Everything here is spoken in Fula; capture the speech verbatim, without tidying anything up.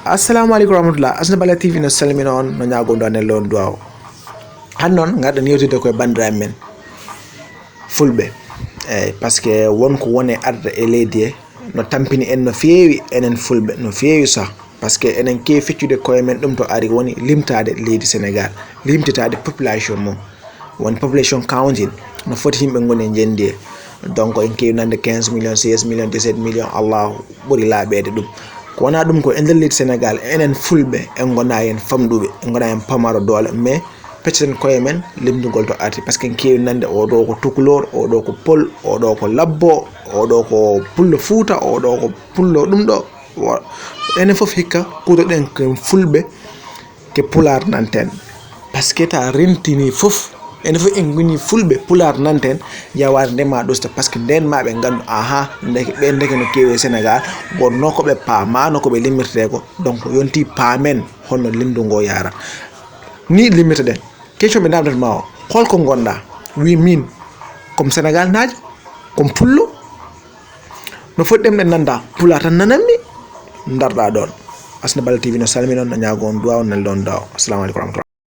Assalamu aleykum warahmatullah. Asna Bala T V no salmina on, no ñaago on duwa, nello on duwaw. Han noon ngarɗen yewtidde koye banndiraaɓe men fulɓe. Eyyi, par ce que won ko woni arde e leydi he, no tampini en no feewi, enen fulɓe, no feewi sah. Par ce que enen keewi feccude koye men, ɗum to ari woni limtaade leydi Sénégal, limtitaade population mum. Woni population counting, no foti yimɓe ngoni e njendi he. Donc en keewi nande quinze millions, seize millions, dix-sept millions, Allahu ɓuri laaɓeede ɗum. Ko wonaa ɗum, ko e nder leydi Sénégal, enen fulɓe, en ngonaa heen famɗuɓe, en ngonaa heen pamaro doole, mais pecceten koye men limtugol to arti, par ce que en keewi nande oɗo ko tukulor, oɗo ko pol, oɗo ko labbo, oɗo ko pullo Fuuta, oɗo ko pullo ɗum ɗo. Wa-, enen fof hikka kuutoɗen ko fulɓe, ke pulaar nanten. Par ce que ta rentini fof, enen fof en ngoni fulɓe, pulaar nanten, yawaade nde ma ɗosta, par ce que nden ma ɓe nganndu, aha, ndeke, ɓe ndeke no keewi e Sénégal, wonno ko ɓe paamaano ko ɓe limirtee ko. Donc yonti paamen honno limdu ngo yara. Ni limirteɗen. Question ɓe namdata ma o, holko ngonɗa? Wi min, comme Sénégal naajo, comme pullo. No foti ɗemɗe nanda, pulaar tan nananmi. Ndarɗa ɗon. Asna Bala T V no salmina on, no ñaago on duwaw, neldo on duwaw. Assalamu aleykum warahmatullah.